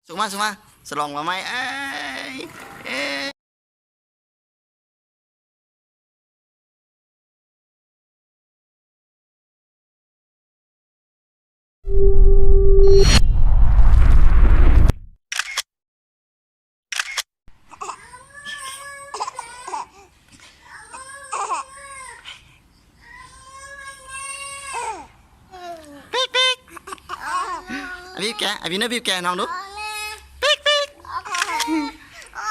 ສູງມາ ສູງມາ ສະຫຼອງວ່າໄມ້ ເອີຍ ເອີຍ. ປິກປິກ ອາ ບີບແກະ ອາ ບີບເນີ ບີບແກະໃຫ້ນ້ອງດູ ປິກປິກ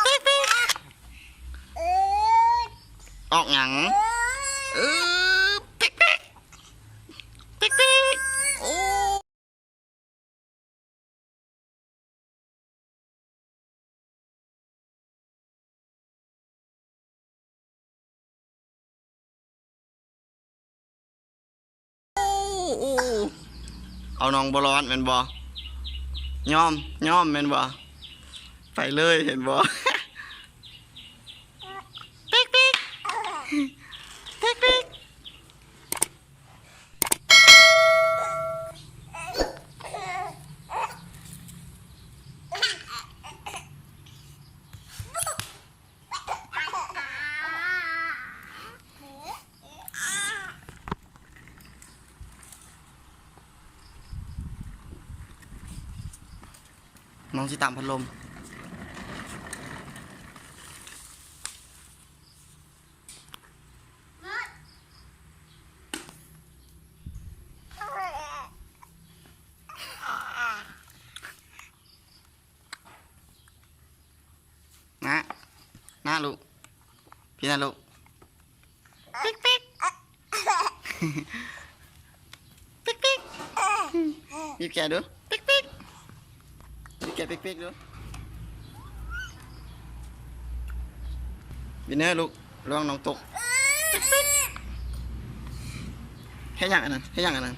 ປິກປິກ ອອກຫຍັງ? ເອີ ປິກປິກ ປິກປິກ ໂອ້. ໂອ້ ເອົານ້ອງບໍ່ລອດແມ່ນບໍ່? ຍອມ ຍອມແມ່ນບໍ່? ໄປເລີຍ ເຫັນບໍ່? ປິກປິກ ປິກປິກ. ນ້ອງຊິຕາມພັດລົມ. ນະ ນະລູກ ພີ້ນະລູກ ປິກປິກ ປິກປິກ ບີບແກະດູ ປິກປິກ ບີບແກະປິກປິກດູ ວິນເນີລູກ ລະວັງນ້ອງຕົກ ປິກປິກ. ເຮັດຫຍັງອັນນັ້ນ ເຮັດຫຍັງອັນນັ້ນ?